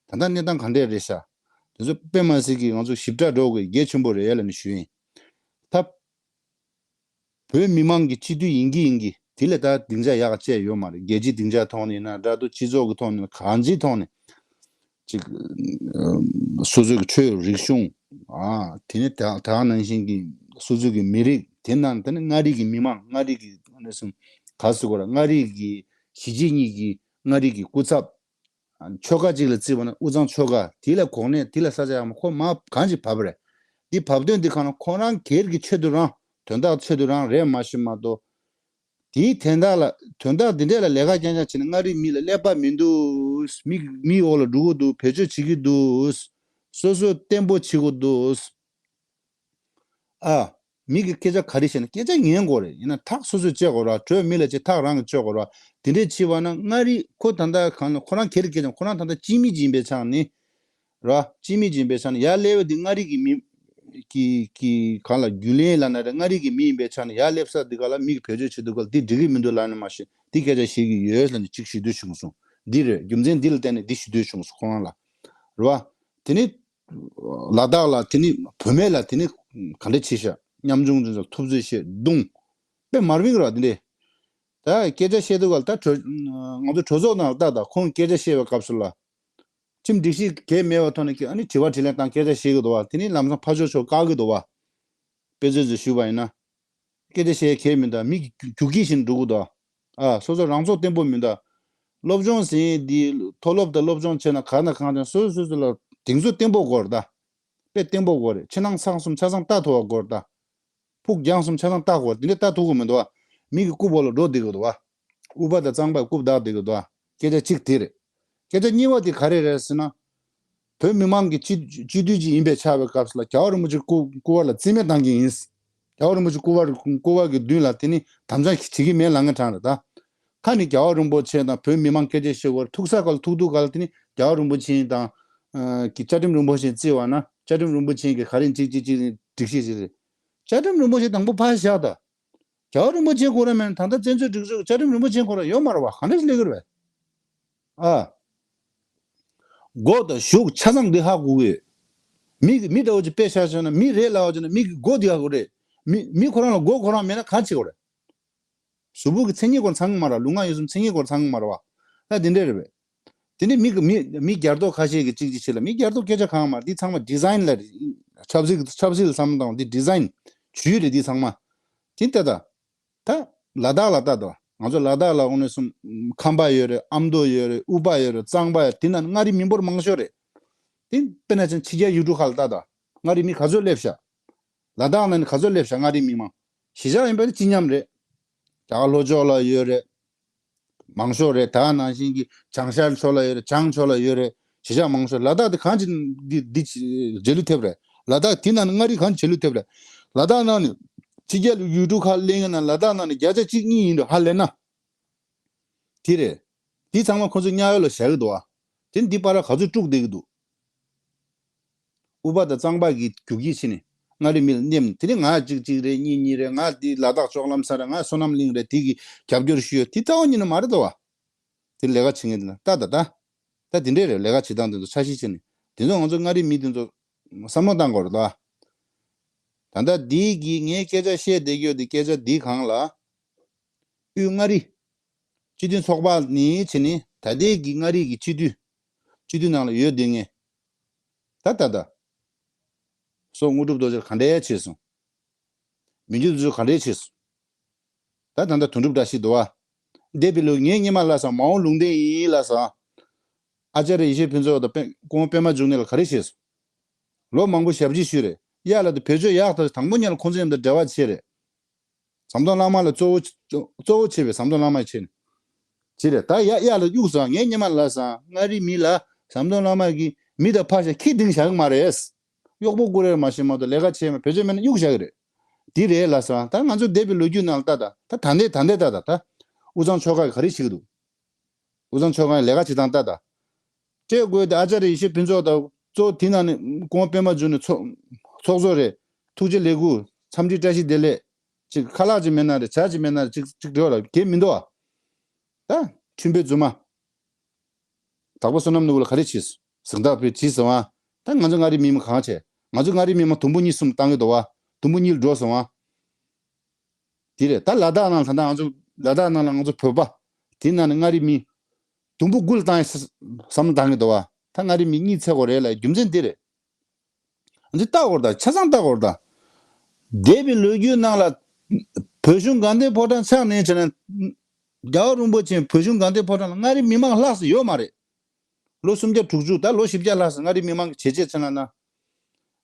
ད་ལྟ་གནས་སྟངས་ག་འདྲས་རེད་ཤག་དེ་ཚོ་དཔེ་མ་སྲིད་ཀྱི་ང་ཚོ་ཞིབ་ཕྲ་འགྲོ་དགོས་གལ་ཆེན་པོ་རེད་ལབ་ནས་ཞུ་ཡིན། ད། བོད་མི་མང་གི་སྤྱི་འཐུས་ཡིན་གྱི་ཡིན་གྱི་དེ་ལས་ད་སྡིངས་ཆ་ཡག་བཅས་ཡོད་མ་རེད། རྒྱལ་སྤྱིའི་སྡིངས་ཆ་ཐོག་ནས་ཡིན་ན་འདྲ་འདུག་སྤྱི་ཚོགས་ཀྱི་ཐོག་ནས་ཡིན་ན་གང་ཅིའི་ཐོག་ནས་ཅིག་སོ་སོའི་གི་ཆོས་རིག་གཞུང་ཨ་དེ་ནས་ད་ད་ནང་བཞིན་གྱི་སོ་སོའི་གི་མི་རིགས་དེ་ནང་དེ་ནས་མངའ་རིས་ཀྱི་མི་མང་མངའ་རིས་ཀྱི་གནས་སུ་ག་ཟེར་དགོས་རེད། མངའ་རིས་ཀྱི་གཞིས་བྱེས་གཉིས་ཀྱི་མངའ་རིས་ཀྱི་སྐུ་ཚབ། ཆོལ་ཁ་གཅིག་ལ་བརྩིས་པ་ན་དབུས་གཙང་ཆོལ་ཁ་དེ་ལ་གོ་གནས་དེ་ལ་ས་ཆ་ཡག་མ་ཁོ་མ་གང་ཅིག་བབས་རེད། འདི་བབས་དོན་འདི་གང་ན་ཁོ་རང་སྒེར་གྱི་ཆེད་དུ་རང་དོན་དག་ཆེད་དུ་རང་རེད་མ་ཤེས་མ་གཏོགས། དེའི་དོན་དག་ལ་དོན་དག་འདི་འདྲས་ལ་ལས་ཀ་རྐྱང་རྐྱང་བྱས་ན་མངའ་རིས་མི་ལ་ཀླད་པ་མི་འདུག་མི་མིའི་འོག་ལ་འགྲོ་གི་འདུག་བེད་སྤྱོད་བྱེད་ཀྱི་འདུག་སོ་སོ་བརྟན་པོ་བྱེད་དགོས་འདུག་ཨ། མི་གི་སྐད་ཆ་ག་རེ་བཤད་ན་སྐད་ཆ་ཉན་དགོས་རེད། ཡིན་ན་ཐག་སོ་སོས་བཅད་དགོས་ར། གྲོས་མི་ལ་བྱེད་ཐག་རང་གིས་གཅོད་དགོས་ར། དེ་འདྲས་བྱས་པ་ན་མངའ་རིས་ཁོ་ད་ལྟ་གང་ལ་ཁོ་རང་སྒེར་སྐད་ཆ་ཁོ་རང་ད་ལྟ་སྤྱི་མི་ཅིག་ཡིན་པའི་ཆ་ནས་ར། སྤྱི་མི་ཅིག་ཡིན་པའི་ཆ་ནས་ཡར་སླེབས་པ་འདི་མངའ་རིས་ཀྱི་མི་གི་གི་གང་ལ་རྒྱུན་ལས་ལ་ན་རེ་མངའ་རིས་ཀྱི་མི་ཡིན་པའི་ཆ་ནས་ཡར་སླེབས་ས་འདི་ག་ལ་མི་གི་བེད་སྤྱོད་བྱེད་དུས་ག་ལ་འདི་འགྲིག་གི་མི་འདུག་ལབ་ནས་མ་ཤེས་འདི་སྐད་ཆ་བཤད་ཀྱི་ཡོད་ལབ་ནས་ཅིག་ཞུ་འདོད་བྱུང་སོང་། འདི་རེད། རྒྱུ་མཚན་འདི་ལ་བརྟེན་ནས་འདི་ཞུ་འདོད་བྱུང་སོང་ཁོ་རང་ལ། རེད་བ། དེ་ནི། ལ་དྭགས་ལ་དེ་ནི་བུད་མེད་ལ་དེ་ནི་ག་འདྲ་བྱས་ཤག་ཉམ་ཆུང་ཚོ་ཐུབ་ཚོད་བཤད་རྡུང་། དཔེ་མར་བིང་ར་དེ་འདྲས། ད་སྐད་ཆ་བཤད་དུས་ག་ལ་ད་གྲོས་ང་ཚོ་གྲོས་ཚོགས་ནང་ལ་ལྟ་དང་ཁོང་སྐད་ཆ་བཤད་པའི་སྐབས་སུ་ལ། ཁྲིམས་སྒྲིག་གཞི་གས་མེད་པའི་ཐོག་ནས་ཨ་ནི་དྲི་བ་དྲིས་ལན་དང་སྐད་ཆ་བཤད་གི་འདུག་བ། དེ་ནི་ལམ་སང་ཕར་ཕྱོགས་ཕྱོགས་བཀག་གི་འདུག་བ། དཔེ་མཛོད་ཚོས་ཞུས་པ་ཡིན་ན། སྐད་ཆ་བཤད་མཁན་མི་འདུག་མི་རྒྱུག་ཁྱི་བཞིན་འགྲོ་གི་འདུག་ཨ་སོ་སོ་རང་ཚོགས་བརྟན་པོ་མི་འདུག་སློབ་སྦྱོང་ཟིན་འདི་མཐོ་སློབ་དང་སློབ་སྦྱོང་བྱས་ན་ག་ན་གང་ཅང་སོ་སོ་སོ་ལ་གདེང་ཚོད་བརྟན་པོ་དགོས་རེད་ད། དཔེ་བརྟན་པོ་དགོས་རེད། ཕྱི་ནང་གསང་གསུམ་ཆ་ཚང་ལྟ་ཐུབ་པ་དགོས་རེད་ད། ཕུགས་རྒྱང་གསུམ་ཆ་ཚང་ལྟ་དགོས་རེད། འདི་འདྲ་ལྟ་ཐུབ་ཀྱི་མི་འདུག་བ། མི་གི་སྐུ་བོ་ལ་འགྲོ་བསྡད་ཀྱི་འདུག་བ། དབུ་པ་དང་གཙང་པ་རྐུབ་བདག་བསྡད་ཀྱི་འདུག་བ། སྐད་ཆ་གཅིག་དེ་རེད། སྐད་ཆ་གཉིས་པ་དེ་ག་རེ་རེད་ཟེར་ན། བོད་མི་མང་གི་སྤྱི་སྤྱི་འཐུས་ཅིག་ཡིན་པའི་ཆགས་པའི་སྐབས་སུ་ལ་རྒྱལ་བ་རིན་པོ་ཆེ་སྐུ་སྐུ་པར་ལ་རྩིས་མེད་བཏང་གི་ཡིན། རྒྱལ་བ་རིན་པོ་ཆེ་སྐུ་པར་སྐུ་པར་གྱི་མདུན་ལ་དེ་ནི་དམ་བཅའ་བྱེད་ཀྱི་མེད་ལབ་མཁན་གྲངས་རེད་ད། ཁ་ནི་རྒྱལ་བ་རིན་པོ་ཆེ་དང་བོད་མི་མང་སྐད་ཆ་བཤད་དགོས་རེད། ཐུག་ས་ག་ལ་ཐུག་ཐུག་ག་ལ་དེ་ནི་རྒྱལ་བ་རིན་པོ་ཆེ་དང་། ཨ་གི་བཅའ་ཁྲིམས་རིན་པོ་ཆེ་བརྩི་བ་ན་བཅའ་ཁྲིམས་རིན་པོ་ཆེ་གི་ག་རེ་གཅིག་གཅིག་གཅིག་སྒྲིག་གཞི་ཞིག་རེད། བཅའ་ཁྲིམས་རིན་པོ་ཆེ་དང་པོ་ཕར་བཞག་ད། རྒྱལ་བ་རིན་པོ་ཆེ་ཁོ་རང་མིན་ད་ལྟ་བཙན་བྱོལ་སྒྲིག་འཛུགས་བཅའ་ཁྲིམས་རིན་པོ་ཆེ་ཁོ་རང་ཡོད་མ་རེད་བ། ག་འདྲ་ཞིག་སླེབས་ཀྱི་རེད་བས། ཨ། མགོ་དང་གཞུག་ཆ་ཚང་འདི་ཧ་གོ་གི་ཡོད། མི་གི་མི་འདྲ་བོ་ཅིག་དཔེ་བཞག་བྱས་ན་མི་རེད་ལབ་བྱས་ན་མི་གི་མགོ་འདི་ཧ་གོ་རེད། མི་མི་ཁོ་རང་ལ་མགོ་ཁོ་རང་མེད་ན་ག་བྱེད་དགོས་རེད། གཟུགས་པོ་གི་མཚན་ཉིད་སྐོར་ཚང་གི་མ་རེད། ལུས་ངག་ཡིད་གསུམ་མཚན་ཉིད་སྐོར་ཚང་གི་མ་རེད་བ། ད་འདི་འདྲས་རེད་བས། དེ་ནི་མི་གི་མི་མི་རྒྱལ་ཐོག་ཁ་ཤས་ཀྱིས་གཅིག་གཅིག་བྱེད་ལ་མི་རྒྱལ་ཐོག་སྐད་ཆ་གང་མ་རེད། འདི་ཚང་མ་ཌི་ཛའིན་ལ་རེད། ཆབ་སྲིད་ཆབ་སྲིད་ལ་བསམ་བློ་བཏང་བ་འདི་ཌི་ཛའིན་ཇུས་རེད། འདི་ཚང་མ་དེ་ལྟ་ད། ད་ལ་དྭགས་ལ་ལྟ་དང་ང་ཚོ་ལ་དྭགས་ལ་འོ་ནས་སུ་ཁམས་པ་ཡོད་རེད། ཨ་མདོ་ཡོད་རེད། དབུས་པ་ཡོད་རེད། གཙང་པ་ཡོད་རེད། དེ་ན་མངའ་རིས་མི་འབོར་མང་ཤོས་རེད། དེ་དཔེར་ན་ཅན་ཕྱི་རྒྱལ་ཡུལ་གྲུ་ཁག་ལ་ལྟ་དང་མངའ་རིས་མི་ག་ཚོད་སླེབས་ཤག་ལ་དྭགས་ནང་ནས་ག་ཚོད་སླེབས་ཤག་མངའ་རིས་མི་མང་། གཞིས་ཆགས་ཡིན་པ་ནི་སྤྱི་མཉམ་རེད། རྒྱ་གར་ལྷོ་ཕྱོགས་ལ་ཡོད་རེད། མང་ཤོས་རེད། ད་ནང་བཞིན་གྱི་བྱང་ཤར་ཕྱོགས་ལ་ཡོད་རེད། བྱང་ཕྱོགས་ལ་ཡོད་རེད། གཞིས་ཆགས་མང་ཤོས། ལ་དྭགས་དེ་གང་ཅི་འདི་འདི་རྗེས་ལུས་ཐེབས་རེད། ལ་དྭགས་དེ་ནང་ནས་མངའ་རིས་གང་ཅི་རྗེས་ལུས་ཐེབས་རེད། ལ་དྭགས་ནང་ནས་ཕྱི་རྒྱལ་ཡུལ་གྲུ་ཁག་གླེང་ཡོད་ན་ལ་དྭགས་ནང་ནས་བརྒྱ་ཆ་གཅིག་གཉིས་ཡིན་འགྲོ་ཧ་ལས་ན། དེ་རེད། དེ་ཚང་མ་ཁོ་ཚོས་དམྱལ་བ་ལ་བཞག་གི་འདུག་ཨ། དེ་ནི་འདི་བར་ག་ཚོད་དཀྲུགས་བསྡད་ཀྱི་འདུག་དབུས་པ་དང་གཙང་པ་གི་རྒྱུག་ཁྱི་ཕྱིན་ནས་མངའ་རིས་མི་ལ་མནན། དེ་ནི་ང་གཅིག་གཅིག་རེད། གཉིས་གཉིས་རེད། ང་འདི་ལ་དྭགས་ལྕོག་ལམ་ས་རེད། ང་བསོད་ནམས་གླིང་རེད། དེ་གི་རྒྱབ་སྐྱོར་ཞུ་ཡོད། དེ་རྩ་བ་ཉིད་ནས་མ་རེད་དོ་བ། དེ་ལས་ཀ་བྱེད་མཁན་དེ་ལ་ལྟ་ད་ད། ད་དེ་འདྲས་རེད། ལས་ཀ་བྱེད་སྟངས་དེ་ཚོ་འཆར་གཞི་བྱས་ནས་དེ་ཚོ་ང་ཚོ་མངའ་རིས་མི་དེ་ཚོ་བསམ་བློ་བཏང་དགོས་རེད་དོ། ད་ལྟ་འདི་གི་ངས་སྐད་ཆ་བཤད་བསྡད་ཀྱི་ཡོད་དེ་སྐད་ཆ་འདི་གང་ལ། དབུས་མངའ་རིས། སྤྱི་མཐུན་ཚོགས་པ་ནི་བྱས་ནས་ད་ལྟའི་གི་མངའ་རིས་ཀྱི་སྤྱི་འཐུས། སྤྱི་འཐུས་ནང་ལ་ཡོད་བསྡད་མཁན། ད་ད་ད། སོ་དངོས་གྲུབ་རྡོ་རྗེར་ག་འདྲས་བྱས་སོང་། མི་འགྱུར་རྡོ་རྗེ་ག་འདྲས་བྱས་སོང་། ད་ད་ད་དོན་གྲུབ་བཀྲ་ཤིས་འདུག་བ། འདས་པའི་ལོ་ངའི་སྔོན་མ་ལ་ས་མ་འོངས་ལུང་བསྟན་ཡིན་ལ་ས། ཨ་ཅར་ཡེ་ཤེས་ཕུན་ཚོགས་དང་པད་སྐུ་ངོ་པད་མ་འབྱུང་གནས་ལ་ག་རེ་བྱས་སོང་། ལོ་མང་པོ་ཞབས་ཕྱི་ཞུས་རེད། གཡག་ལ་དུ་བེད་སྤྱོད་ཡག་ཐག་དང་པོ་ཉིད་ལ་ཁོང་ཚོ་མཉམ་དུ་འབྲེལ་བ་བྱས་རེད། ཟམ་གདོང་བླ་མ་ལ་གཙོ་བོ་གཙོ་བོ་བྱས་པའི་ཟམ་གདོང་བླ་མ་བྱས་ནས། ཅི་རེད་ད། ཡ་ཡ་ལ་གཡུག་སོང་། ངས་སྔོན་མ་ལབ་སོང་། མངའ་རིས་མི་ལ་ཟམ་གདོང་བླ་མ་གིས་མི་དང་ཕར་བཞག་ཁྱི་འདིང་བཞག་གི་མ་རེད། གཡོག་པོ་བཀུར་ཡས་མ་ཤེས་མ་གཏོགས་ལས་ཀ་བྱས་མ། བེད་སྤྱོད་མེད་ན་གཡུག་བཞག་གི་རེད། འདི་རེད་ལབ་སོང་། ད་ང་ཚོ་འདས་པའི་ལོ་རྒྱུས་ནང་ལ་ལྟ་ད། ད་ད་ལྟའི་ད་ལྟའི་ལྟ་ད། ད་དབུས་གཙང་ཆོལ་ཁ་གིས་ག་རེ་བྱེད་ཀྱི་འདུག་དབུས་གཙང་ཆོལ་ཁ་གིས་ལས་ཀ་བྱེད་སྟངས་ལྟ་ད། སྤྲད་དགོས་དེ་ཨ་ཙརྱ་ཡེ་ཤེས་ཕུན་ཚོགས་དང་གཙོ་བོ་དེ་ནང་ནས་སྐུ་ངོ་པད་མ་འབྱུང་གནས་ཚོགས་ཚོགས་གཙོ་རེད། ཐུགས་རྗེ་ལེགས་འགུལ། འཚམས་འདྲི་བཀྲ་ཤིས་བདེ་ལེགས། ཅིག་ཁ་ལག་ཅིག་མེད་ན་རེད། ཇ་ཅིག་མེད་ན་རེད། ཅིག་ཅིག་འགྲོ་ལ་གལ་མི་འདུག་ཨ། ད་ཁྲིམས་དཔོན་རྫུན་མ། དྭགས་པོ་བསོད་ནམས་ནོར་བུ་ལ་ག་རེ་བྱས་སོང་། གཟེངས་རྟགས་ཕུལ་བྱས་སོང་ཨ། ད་ང་ཚོ་མངའ་རིས་མི་མང་གང་བྱས། ང་ཚོ་མངའ་རིས་མི་མང་དུམ་བུ་གཉིས་གསུམ་བཏང་གི་འདུག་བ། དུམ་བུ་གཉིས་ལ་འགྲོ་སོང་ཨ། དེ་རེད། ད་ལ་དྭགས་ནང་ད་ལྟ་ང་ཚོ་ལ་དྭགས་ནང་ལ་ང་ཚོ་བོད་པ་དེ་ནང་ནས་མངའ་རིས་མི་དུམ་བུ་དགུ་ལ་བཏང་ཡ་བསམ་བློ་བཏང་གི་འདུག་བ། ད་མངའ་རིས་མི་གཉིས་ཚད་དགོས་རེད་ལ། རྒྱུ་མཚན་འདི་རེད། འདི་ལྟ་དགོས་རེད་ད། ཆ་ཚང་ལྟ་དགོས་རེད་ད། འདས་པའི་ལོ་རྒྱུས་ནང་ལ་བོད་གཞུང་དགའ་ལྡན་ཕོ་བྲང་ཆགས་ནས་བྱས་ན། རྒྱལ་བ་རིན་པོ་ཆེ་བོད་གཞུང་དགའ་ལྡན་ཕོ་བྲང་ལ་མངའ་རིས་མི་མང་ལྷག་ཙམ་ཡོད་མ་རེད། ལོ་སུམ་བརྒྱ་དྲུག་ཅུ་ད་ལོ་བཞི་བརྒྱ་ལྷག་ཙམ་མངའ་རིས་མི་མང་གི་བྱས་རྗེས་བྱས་ན་ན།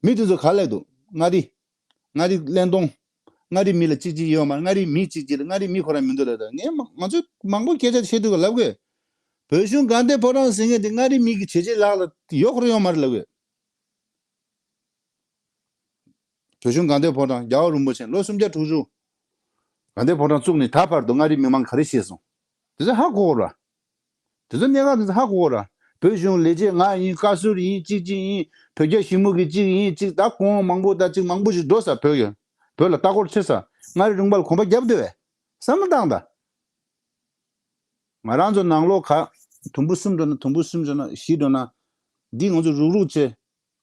མི་དེ་ཚོ་ག་ལས་འདུག་མངའ་རིས། མངའ་རིས་བློས་གཏོང་། མངའ་རིས་མི་ལ་གཅིག་གཅིག་ཡོད་མ་རེད། མངའ་རིས་མི་གཅིག་གཅིག་རེད། མངའ་རིས་མི་ཁོ་རང་མི་འདུག་ལབ་ད། ངས་མ་ང་ཚོས་མང་པོ་སྐད་ཆ་བཤད་དུས་ལབ་དགོས། བོད་གཞུང་དགའ་ལྡན་ཕོ་བྲང་ཟེར་མཁན་དེ་མངའ་རིས་མི་གི་བྱས་རྗེས་ལག་ལ་ཡོད་ཁོ་རང་ཡོད་མ་རེད་ལབ་དགོས། བོད་གཞུང་དགའ་ལྡན་ཕོ་བྲང་རྒྱལ་བ་རིན་པོ་ཆེ་ལོ་སུམ་བརྒྱ་དྲུག་ཅུ། དགའ་ལྡན་ཕོ་བྲང་བཙུགས་ནས་ད་བར་དུ་མངའ་རིས་མི་མང་ག་རེ་བྱས་སོང་། དེ་ཚོ་ཧ་གོ་དགོས་ར། དེ་ཚོ་གནད་འགག་དེ་ཚོ་ཧ་གོ་དགོས་ར། བོད་གཞུང་ལས་བྱེད་ང་ཡིན། བཀའ་ཟུར་ཡིན། གཅིག་གཅིག་ཡིན། བོད་རྒྱ་ཞི་མོལ་གྱི་གཅིག་ཡིན། གཅིག་ད་གོང་མང་པོ་ད་གཅིག་མང་པོ་ཞིག་འགྲོ་ས། བོད་ཡོད། བོད་ལ་ལྟ་སྐོར་བྱེད་ས། མངའ་རིས་རིམ་པ་ལ་གོམ་པ་རྒྱབ་སྡོད་པས། བསམ་བློ་བཏང་ད། ང་རང་ཚོ་ནང་ལོགས་ག་དུམ་བུ་གསུམ་འགྲོ་ན། དུམ་བུ་གསུམ་འགྲོ་ན། བཞི་འགྲོ་ན། འདི་ང་ཚོ་རུག་རུག་བྱས།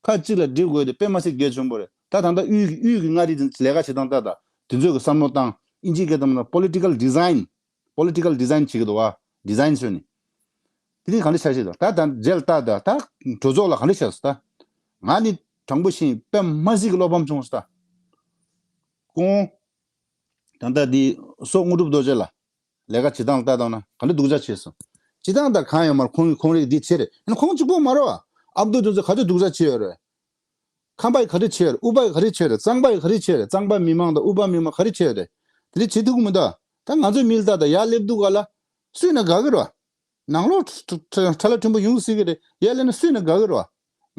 ཁ་གཅིག་ལ་སྒྲིལ་དགོས་དེ་དཔེ་མ་སྲིད་གལ་ཆེན་པོ་རེད། ད་ད་ལྟ་དབུས་ཀྱི་དབུས་ཀྱི་མངའ་རིས་དེ་ལས་ཀ་བྱེད་སྟངས་ལྟ་ད། དེ་ཚོས་ཀྱི་བསམ་བློ་བཏང་། ཨིན་ཇིའི་སྐད་དུ་མ་ན་political design། political design བྱེད་ཀྱི་འདུག་བ། design བཟོས་ནས། དེ་ནི་ག་འདྲ་ཆགས་ཤེས་དང་། ད་ད་རྗེས་ལ་ལྟ་ད། ད་གྲོས་ཚོགས་ལ་ག་འདྲ་ཆགས་སོང་ད། ང་ནི་དྲང་པོ་བཤད་དཔེ་མ་སྲིད་ཀྱི་བློ་ཕམ་བྱུང་སོང་ད། ཁོང་ད་ལྟ་འདི་སོག་དངོས་གྲུབ་རྡོ་རྗེ་ལ་ལས་ཀ་བྱེད་སྟངས་ལ་ལྟ་བཏང་ན་ག་འདྲ་སྡུག་ཅག་བྱས་སོང་། སྤྱི་བཏང་ད་གང་ཡོད་མ་རེད། ཁོང་གི་ཁོང་རིགས་འདི་བྱས་རེད། ཡིན་ན་ཁོང་གཅིག་པོ་མ་རེད་བ། ཨ་མདོ་དེ་ཚོ་ག་ཚོད་སྡུག་ཅག་བྱས་ཡོད་རེད། ཁམས་པ་ཡིས་ག་རེ་བྱས་རེད། དབུས་པ་ཡིས་ག་རེ་བྱས་རེད། གཙང་པ་ཡིས་ག་རེ་བྱས་རེད། གཙང་པ་མི་མང་དང་དབུས་པ་མི་མང་ག་རེ་བྱས་རེད། དེ་འདྲ་བྱེད་ཐུབ་ཀྱི་མི་འདུག་ད་ང་ཚོའི་མི་ལ་ལྟ་ད་ཡར་སླེབས་དུས་ག་ལ་སུས་ན་དགའ་གི་རེད་བ། ནང་ལོགས་ཁྲ་ཁྲ་ཁྲ་ལ་ཕྲན་བུ་ཡོང་སྲིད་ཀྱི་རེད། ཡར་སླེབས་ན་སུས་ན་དགའ་གི་རེད་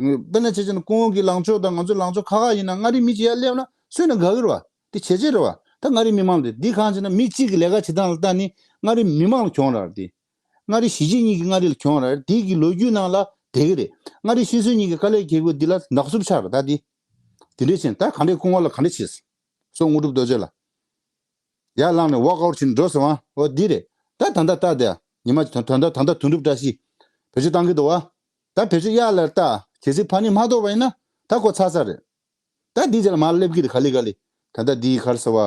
བ། དཔེར་ན་བྱས་ཙང་ཁོང་གི་ལངས་ཕྱོགས་དང་ང་ཚོའི་ལངས་ཕྱོགས་ཁ་ཁ་ཡིན་ན། མངའ་རིས་མི་གཅིག་ཡར་སླེབས་ན་སུས་ན་དགའ་གི་རེད་བ། དེ་བྱས་རྗེས་རེད་བ། ད་མངའ་རིས་མི་མང་དེ་འདི་གང་བྱས་ན་མི་གཅིག་གི་ལས་ཀ་བྱེད་སྟངས་ལ་ལྟ་ནི་མངའ་རིས་མི་མང་ལ་གྱོང་རག་རེད་དེ། མངའ་རིས་གཞིས་བྱེས་གཉིས་ཀྱི་མངའ་རིས་ལ་གྱོང་རག་རེད། དེ་གི་ལོ་རྒྱུས་ནང་ལ་བསྡད་ཀྱི་རེད། མངའ་རིས་ཤི་གསོན་གཉིས་ཀྱི་དཀའ་ལས་རྒྱག་དགོས་འདི་ལ་ནག་སུབ་ཆགས་རེད་ད་དེ། དེ་འདྲས་བྱས་ད་ག་འདྲས་སྐུ་ངོ་ལ་ག་འདྲས་བྱས། སོག་དངོས་གྲུབ་རྡོ་རྗེ་ལ། ཡར་ལངས་ནས་walk out་བྱས་ནས་འགྲོ་སོང་ཨ། འོ་འདི་རེད། ད་ད་ལྟ་ལྟ་དེ་ཉི་མ་ད་ད་ད་ད་དོན་གྲུབ་བཀྲ་ཤིས་བེད་སྤྱོད་བཏང་གི་འདུག་བ། ད་བེད་སྤྱོད་གཡར་ལ་ལྟ། གལ་སྲིད་ཕ་ནི་མ་གཏོགས་པ་ཡིན་ན་ད་ཁོ་ཚར་ཚར་རེད། ད་འདིའི་རྗེས་ལ་མར་སླེབས་ཀྱི་རེད། ག་ལེ་ག་ལེ། ད་ལྟ་འདིའི་ག་རེ་ཟེར་བ།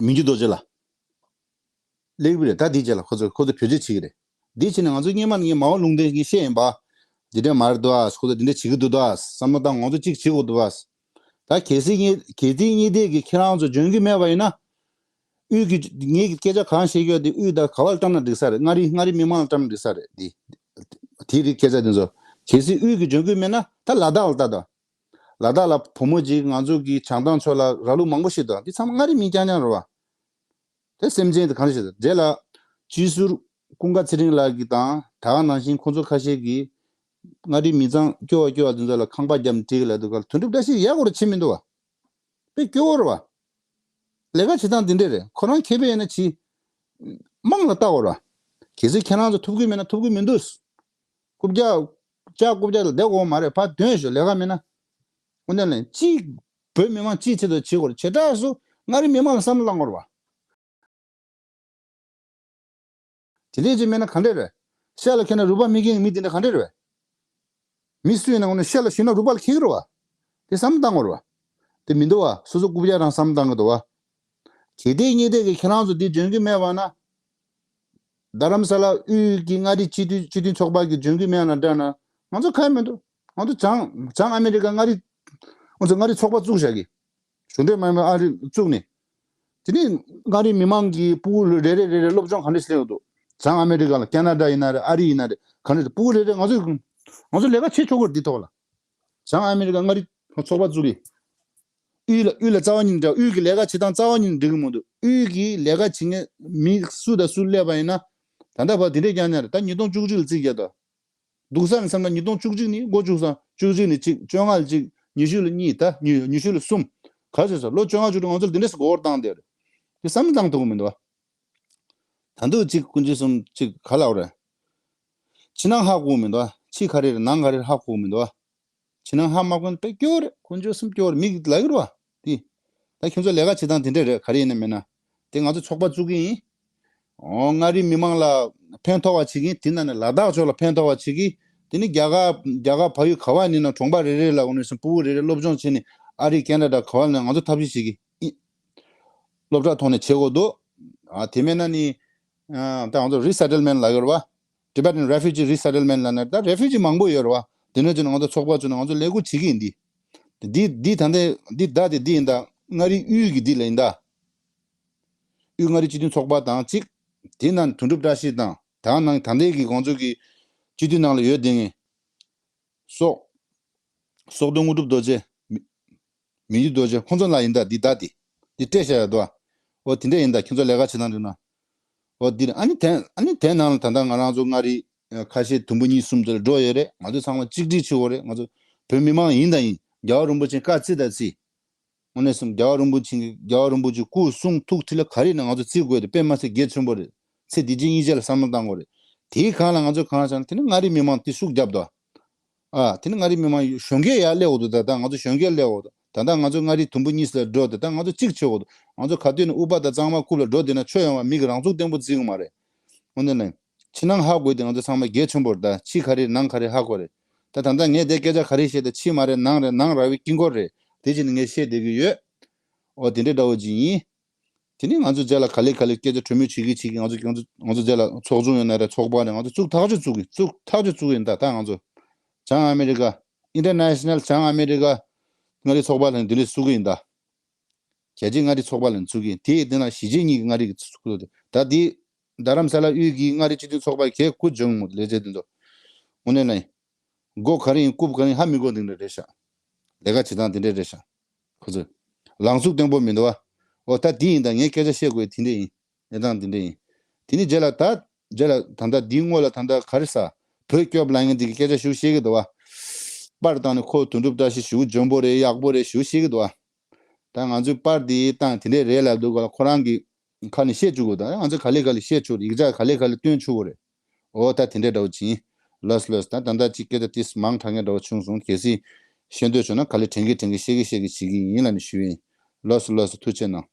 མི་འགྱུར་རྡོ་རྗེ་ལ་སླེབས་ཀྱི་རེད། ད་འདིའི་རྗེས་ལ་ཁོ་ཚོ་ཁོ་ཚོ་བེད་སྤྱོད་བྱེད་ཀྱི་རེད། འདི་བྱས་ནས་ང་ཚོ་སྔོན་མ་ནས་ངས་མ་འོངས་ལུང་བསྟན་ངས་བཤད་ཡིན་པ། འདི་འདྲ་མ་རེད་འདུག་ཨ། ཁོ་ཚོ་འདི་འདྲ་བྱེད་ཀྱི་འདུག་འདུག་ཨ། བསམ་བློ་བཏང་། ང་ཚོ་གཅིག་བྱེད་དགོས་འདུག་ཨ། ད་གལ་སྲིད་ངས་གལ་སྲིད་ངས་དེ་གི་ཁྱེད་རང་ཚོ་འཇོན་གྱི་མེད་པ་ཡིན་ན། དབུས་ཀྱི་ངས་ཀྱི་སྐད་ཆ་གང་བཤད་ཀྱི་ཡོད་དེ་དབུས་དང་ག་བ་ལ་བཀྲམ་ན་འགྲིག་ས་རེད། མངའ་རིས་མངའ་རིས་མི་མང་ལ་བཀྲམ་ན་འགྲིག་ས་རེད། དེ་དེའི་རིགས་སྐད་ཆ་དེ་ཚོ་གལ་སྲིད་དབུས་ཀྱི་འཇོན་གྱི་མེད་ན་ད་ལ་དྭགས་ལ་ལྟ་དང་། ལ་དྭགས་ལ་བུ་མོ་གཅིག་ང་ཚོ་གི་བྱང་ཐང་ཕྱོགས་ལ་ར་ལུག་མང་པོ་ཞིག་འདུག་འདི་ཚང་མ་མངའ་རིས་མི་རྐྱང་རྐྱང་རེད་བ། དེ་སེམས་ཅན་དེ་གང་ཞིག་རེད། རྗེས་ལ་སྤྱི་ཟུར་ཀུན་དགའ་ཚེ་རིང་ལགས་ཀྱིས་དང་ད་ག་ནང་བཞིན་ཁོང་ཚོ་ཁ་ཤས་ཀྱིས་མངའ་རིས་མི་ཚང་སྐྱོ་བ་སྐྱོ་བ་དེ་ཚོ་ལ་ཁང་པ་བརྒྱབ་ནས་བྲིས་ལ་འདུག་ག་དོན་གྲུབ་བཀྲ་ཤིས་ཡག་པོ་རེ་བྱེད་མི་འདུག་བ། དཔེ་སྐྱོ་བོ་རེད་བ། ལས་ཀ་བྱེད་སྟངས་འདི་འདྲས་རེད། ཁོ་རང་མཁས་པ་ཡིན་ན་བྱེད། དམངས་ལ་ལྟ་དགོས་ར། གལ་སྲིད་ཁྱེད་རང་ཚོ་ཐུབ་ཀྱི་མེད་ན་ཐུབ་ཀྱི་མི་འདུག་རྐུབ་བཀྱག་ལྕགས་རྐུབ་བཀྱག་ལ་བསྡད་དགོས་མ་རེད། ཕར་འདོན་ཤོག་ལས་ཀ་མེད་ན། དངོས་གནས་ལན་གཅིག་བོད་མི་མང་གཅིག་ཆེད་དུ་བྱེད་དགོས་རེད། བྱེ་བྲག་སུ་མངའ་རིས་མི་མང་ལ་བསམ་བློ་བཏང་དགོས་རེད་བ། དེ་ལས་ཅིག་མེད་ན་ག་འདྲས་རེད། ཤ་ལ་ཁེན་ན་རུས་པ་མི་ཁེན་གྱི་མི་དེ་འདྲ་ག་འདྲས་རེད། མི་སུ་ཡིན་ན་ངོ་ནས་ཤ་ལ་ཞུས་ན་རུས་པ་ལ་ཁེན་གྱི་རེད་བ། དེ་བསམ་བློ་བཏང་དགོས་རེད་བ། དེ་མི་འདུག་བ། སོ་སོ་རྐུབ་བཀྱག་རང་བསམ་བློ་བཏང་གི་འདུག་བ། གལ་ཏེ་ངེས་གཏན་གྱི་ཁྱེད་རང་ཚོ་འདི་འཇོན་གྱི་མེད་པ་ན། རྡ་རམ་ས་ལ་དབུས་ཀྱི་མངའ་རིས་སྤྱི་འཐུས་སྤྱི་མཐུན་ཚོགས་པ་གི་འཇོན་གྱི་མེད་ན་འདྲ་ན། ང་ཚོ་ཁ་ཡ་མི་འདུག་ང་ཚོ་བྱང་བྱང་ཨ་མེ་རི་ཀ་མངའ་རིས། ང་ཚོ་མངའ་རིས་ཚོགས་པ་བཙུགས་བཞག་གི། གཞུང་འབྲེལ་མ་ཡིན་པའི་ཨ་རི་བཙུགས་ནས། དེ་ནས་མངའ་རིས་མི་མང་གི་ཕྲུ་གུ་རེ་རེ་རེ་རེ་སློབ་སྦྱོང་ག་འདྲ་ཞིག་སླེབས་འདུག་བྱང་ཨ་མེ་རི་ཀ་ལ་ཁེ་ན་ཌ་ཡིན་ན་རེད། ཨ་རི་ཡིན་ན་རེད། ག་འདྲ་ཕྲུ་གུ་རེ་རེ་ང་ཚོས་ང་ཚོ་ལས་ཀ་བྱེད་ཆོག་གི་རེད། འདི་ཐོག་ལ་བྱང་ཨ་མེ་རི་ཀ་མངའ་རིས་ཚོགས་པ་བཙུགས་ཡིན། དབུས་ལ་དབུས་ལ་རྩ་བ་ཉིད་ནས་འགྲིག་དབུས་ཀྱི་ལས་ཀ་བྱེད་སྟངས་རྩ་བ་ཉིད་ནས་འགྲིག་གི་མི་འདུག་དབུས་ཀྱི་ལས་ཀ་བྱེད་མཁན་མི་སུ་དང་སུ་སླེབས་པ་ཡིན་ན། ད་ལྟ་བར་དེ་འདྲས་རྐྱང་རྐྱང་རེད། ད་ཉིས་སྟོང་བཅུ་གཅིག་ལ་རྩིས་རྒྱག་དང་། སྡུག་ས་ནས་བསམ་ན་ཉིས་སྟོང་བཅུ་གཅིག་ནས་འགོ་བཙུགས་སོང་། བཅུ་གཅིག་ནས་གཅིག་བཅོ་ལྔ་ལ་གཅིག་ཉི་ཤུ་ལ་གཉིས། ད་ཉི་ཉི་ཤུ་ལ་གསུམ། ག་ཚོད་ས་ལོ་བཅོ་ལྔ་བཅུ་དྲུག་ང་ཚོ་ལ་འདི་འདྲས་སུ་གོ་བར་བཏང་བསྡད་རེད། དེ་བསམ་བློ་བཏང་ཐུབ་ཀྱི་མི་འདུག་བ། ད་དུང་གཅིག་དཀོན་མཆོག་གསུམ་གཅིག་ག་ལབ་རེད། ཕྱི་ནང་ཧ་གོ་གི་མི་འདུག་བ། ཕྱི་ག་རེ་རེད་ནང་ག་རེ་རེད་ཧ་གོ་གི་མི་འདུག་བ། ཕྱི་ནང་ཧ་མ་གོ་ན་དཔེ་སྐྱོ་རེད། དཀོན་མཆོག་གསུམ་སྐྱོ་རེད། མིག་ལ་གི་རེད་བ། དེ། ད་ཁྱོད་ཚོ་ལས་ཀ་བྱེད་སྟངས་དེ་འདྲས་རེད། ག་རེ་ཡིན་ན་མིན་ན། དེ་ང་ཚོ་ཚོགས་པ་བཙུགས་ཀྱི་ཡིན། ཨོ་མངའ་རིས་མི་མང་ལ་ཕན་ཐོགས་པ་བྱེད་ཀྱི་ཡིན། དེ་ནང་ནས་ལ་དྭགས་ཕྱོགས་ལ་ཕན་ཐོགས་པ་བྱེད་ཀྱི་ཡིན། དེ་ནི་རྒྱ་གར་རྒྱ་གར་ཕ་ཡུལ་ག་བ་ནས་ན་གྲོང་པ་རེ་རེ་ལ་འོ་ནས་སུ་ཕྲུ་གུ་རེ་རེ་སློབ་སྦྱོང་བྱས་ནས་ཨ་རི་ཁེ་ན་ཌ་ག་བ་ནས་ང་ཚོ་ཐབས་ཤེས་བྱེད་ཀྱི་ཡིན། སློབ་གྲྭ་ཐོག་ནས་བྱེད་དགོས་འདུག་ཨ་དེ་མེད་ན་ནི། ཨ་ད་ང་ཚོ་རི་སེ་ཊལ་མེན་ཊི་ལབ་ཡོད་རེད་བ། Tibetan Refugee Resettlement ལབ་ནས་ད་རེ་ཕུ་ཇི་མང་པོ་ཡོད་རེད་བ། དེ་འདྲ་བྱས་ན་ང་ཚོ་ཚོགས་པ་བཙུགས་ནས་ང་ཚོ་ལས་འགུལ་བྱེད་ཀྱི་ཡིན་འདི། འདི་འདི་ད་ལྟ་འདི་ཟླ་དེ་འདི་ཡིན་ད། མངའ་རིས་དབུས་ཀྱི་འདི་ལ་ཡིན་ད། དབུས་མངའ་རིས་སྤྱི་མཐུན་ཚོགས་པ་དང་གཅིག་དེ་ནང་དོན་གྲུབ་བཀྲ་ཤིས་དང་ད་ནང་ད་ལྟའི་གི་ང་ཚོ་གི་སྤྱི་འཐུས་ནང་ལ་ཡོད་དེ་ངས། སོག་སོག་སྟོན་དངོས་གྲུབ་རྡོ་རྗེ། མི་མི་འགྱུར་རྡོ་རྗེ་ཁོང་ཚོ་ལ་ཡིན་ད་འདི་ད་འདི། འདི་སྤྲད་བཞག་ཡོད་དོ། འོ་དེ་འདྲ་ཡིན་ད་ཁྱོད་ཚོ་ལས་ཀ་བྱེད་སྟངས་འགྲིག་ན། འོ་འདི་རེད། ཨ་ནི་དེ་ཨ་ནི་དེ་ནང་ལ་ད་ལྟ་ང་རང་ཚོ་མངའ་རིས་ཁ་ཤས་དུམ་བུ་གཉིས་གསུམ་ཙམ་འགྲོ་ཡོད་རེད། ང་ཚོ་ཚང་མ་གཅིག་སྒྲིལ་བྱེད་དགོས་རེད། ང་ཚོ་བོད་མི་མང་ཡིན་ད་ཡིན། རྒྱལ་བ་རིན་པོ་ཆེ་བཀའ་བརྩི་ད་བརྩི། དངོས་གནས་སེམས་རྒྱལ་བ་རིན་པོ་ཆེ་གི་རྒྱལ་བ་རིན་པོ་ཆེ་སྐུ་གསུང་ཐུགས་ཁྲི་ལ་ག་རེ་ཡིན་ན་ང་ཚོ་བརྩི་དགོས་ཏེ་དཔེ་མ་སྲིད་གལ་ཆེན་པོ་རེད། ཚེ་འདི་ཕྱི་གཉིས་ཆར་ལ་བསམ་བློ་བཏང་དགོས་རེད། དེའི་སྒང་ལ་ང་ཚོ་གང་བྱས་ན་དེ་ནི་མངའ་རིས་མི་མང་དེ་ཤུགས་རྒྱབ་དོ། ཨ་དེ་ནི་མངའ་རིས་མི་མང་གཞོན་སྐྱེས་ཡར་སླེབས་འོ་དོ། ད་ལྟ་ང་ཚོ་གཞོན་སྐྱེས་སླེབས་འོ་དོ། ད་ལྟ་ང་ཚོ་མངའ་རིས་དུམ་བུ་གཉིས་ལ་འགྲོ་དེ་ད་ང་ཚོ་གཅིག་ཆོད་འོ་དོ། ང་ཚོ་ག་དུས་ནས་དབུ་པ་དང་གཙང་མ་རྐུབ་ལ་འགྲོ་དེ་ན་ཆོས་ཡོང་བ་མི་གི་རང་ཚུགས་བརྟན་པོ་བརྩི་གི་མ་རེད། འོ་ན་ནི། ཕྱི་ནང་ཧ་གོ་དེ་ང་ཚོ་ཚང་མ་གལ་ཆེན་པོ་རེད། ད་ཕྱི་ག་རེ་ནང་ག་རེ་ཧ་གོ་རེད། ད་ད་ལྟ་ངས་དེ་སྐད་ཆ་ག་རེ་བཤད་དེ་ཕྱི་མ་རེད་ནང་རེད། ནང་ར་བའི་དཀྱིལ་འཁོར་རེད། དེ་བྱས་ནས་ངས་བཤད་བསྡད་ཀྱི་ཡོད། འོ་དེ་འདྲའི་འདྲ་བོ་ཅིག་ཡིན། དེ་ནི་ང་ཚོ་རྗེས་ལ་ག་ལེ་ག་ལེ་སྐད་ཆ་གྲོས་མོལ་བྱེད་ཀྱི་བྱེད་ཀྱི་ང་ཚོ་ང་ཚོ་ང་ཚོ་རྗེས་ལ་ཚོགས་ཆུང་ཡོད་ན་རེད། ཚོགས་པ་རེད། ང་ཚོ་བཙུགས་ཐག་ཆོད་བཙུགས་ཀྱི་བཙུགས་ཐག་ཆོད་བཙུགས་ཀྱི་ཡིན། ད་ད་ང་ཚོ་བྱང་ཨ་མེ་རི་ཀ་International བྱང་ཨ་མེ་རི་ཀ་མངའ་རིས་ཚོགས་པ་ལ་འདི་འདྲ་བཙུགས་ཀྱི་ཡིན་ད། རྒྱལ་སྤྱིའི་མངའ་རིས་ཚོགས་པ་ལ་བཙུགས་ཀྱི་ཡིན། དེ་ཡི་སྟེང་ན་གཞིས་བྱེས་གཉིས་ཀྱི་མངའ་རིས་ཀྱི་ཚོགས་པ་དེ་ད་འདི་རྡ་རམ་ས་ལ་དབུས་ཀྱི་མངའ་རིས་སྤྱི་མཐུན་ཚོགས་པ་གས་ཁུ་འཇོང་མོ་ལས་བྱེད་དེ་ཚོ་དངོས་གནས་ལ་ཡིན། མགོ་ག་རེ་ཡིན་རྐུབ་ག་རེ་ཡིན་ཧ་མི་གོ་འདི་འདྲ་རེད་ཤག་ལས་ཀ་བྱེད་སྟངས་འདི་འདྲ་རེད་ཤག་ཁོ་ཚོས་ལངས་ཚུགས་བརྟན་པོ་མི་འདུག་བ། འོ་ད་འདི་ཡིན་ད། ངས་སྐད་ཆ་བཤད་དགོས་དེ་འདྲ་ཡིན། གནས་སྟངས་འདི་འདྲ་ཡིན། དེ་ནི་རྗེས་ལ་ད་རྗེས་ལ་ད་ལྟ་འདིའི་སྔོན་ལ་ད་ལྟ་ག་རེ་ཟ་བོད་སྐྱོབ་ལབ་མཁན་འདི་གི་སྐད་ཆ་ཞུ་ཤེས་ཀྱི་འདུག་བ། པར་བཏང་ནས་ཁོ་དོན་གྲུབ་བཀྲ་ཤིས་ཞུ་འཇོན་པོ་རེད། ཡག་པོ་རེད་ཞུ་ཤེས་ཀྱི་འདུག་བ། ད་ང་ཚོས་པར་འདི་བཏང་དེ་འདྲས་རེད་ལབ་འདུག་ག་ལ་ཁོ་རང་གི་ཁ་ནས་བཤད་བཅུག་དགོས། ད་ང་ཚོས་ག་ལེ་ག་ལེ་བཤད་ཆོག་རེད། ཡིག་ཆ་ག་ལེ་ག་ལེ་སྟོན་ཆོག་གི་རེད། འོ་ད་དེ་འདྲས་འདྲ་བོ་ཅིག་ཡིན། ལོས་ལོས་ད་ད་ལྟ་ཅིག་སྐད་ཆ་ཏིས་མང་དྲགས་མཁན་འདྲ་བོ་བྱུང་སོང་། གལ་སྲིད་ཤེས་འདོད་བྱུང་ན་ག་ལེ་དྲན་གི་དྲན་གི་བཤད་གི་བཤད་གི་བྱེད་ཀྱི་ཡིན་ལབ་ནས་ཞུ་ཡིན། ལོས་ལོས་ཐུགས་རྗེ་གནང་།